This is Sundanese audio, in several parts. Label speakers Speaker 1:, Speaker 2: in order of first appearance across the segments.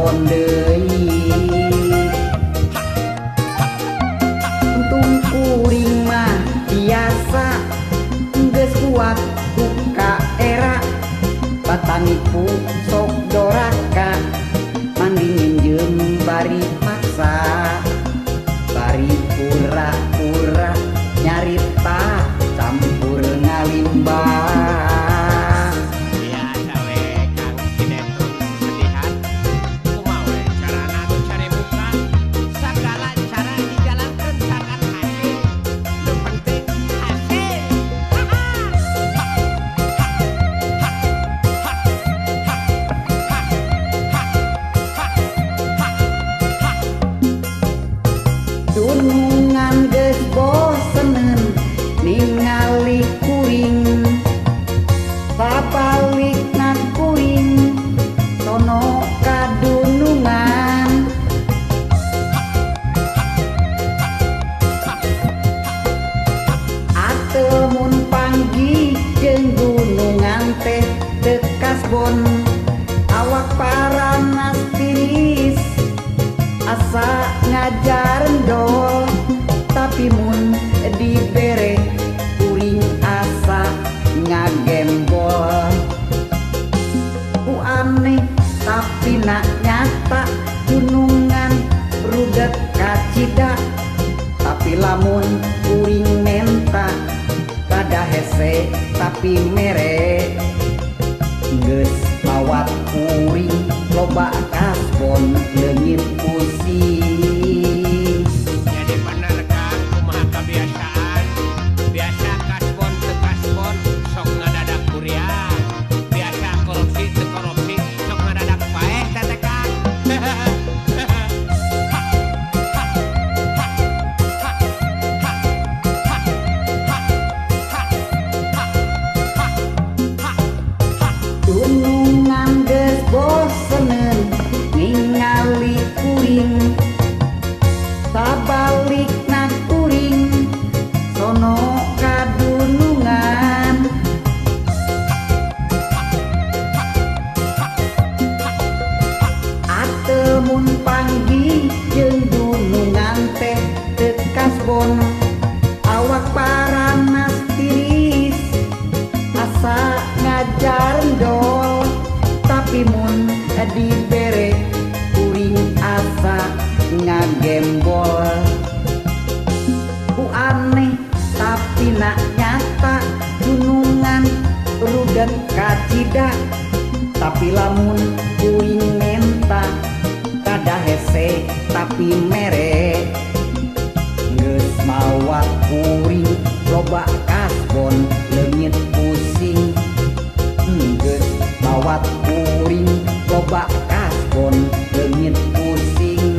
Speaker 1: kasbon deui. Untung kuring mah biasa geus kuat ku kaera batanipu sok doraka mandi minjem bari maksa bari pura-pura nyarita campur ngalimbang.
Speaker 2: Biasa we Kang sinetron sesedihan kumaha we carana nu cari muka sagala cara dijalankeun sangat hasil nu penting hasil.
Speaker 1: Dunungan geus boseneun ningali kuring sabalikna kuring sono kadunungan. Ateul mun panggih jeung gunungan teh teu kasbon awak paranas tiris asa ngajarendol tapi mun dibere kuring asa ngagembol. Ku aneh tapi nak nyata gunungan rudet kacida tapi lamun kuring menta kada hese tapi mere geus mawat kuring loba kasbon leungit pusing.
Speaker 2: Jadi bener Kang kumaha kebiasaan biasa kasbon teu kasbon sok ngadadak kurian biasa korupsi teu korupsi sok ngadadak paeh teh Kang.
Speaker 1: Dunungan geus boseneun ningali kuring sabalikna kuring sono kadunungan. Ateul mun panggih jeung dunungan teh teu kasbon awak paranas tiris asa ngajarendol tapi mun dibere kuring asa ngagembol. Ku aneh tapi nak nyata gunungan rudet kacida tapi lamun kuring menta kada hese tapi mere geus mawat kuring loba kasbon leungit pusing geus mawat kuring loba kasbon leungit pusing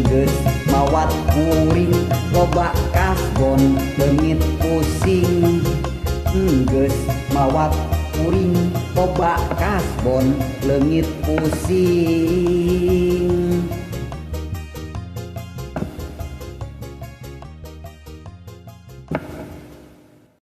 Speaker 1: geus mawat kuring loba kasbon leungit pusing geus mawat kuring loba kasbon leungit pusing.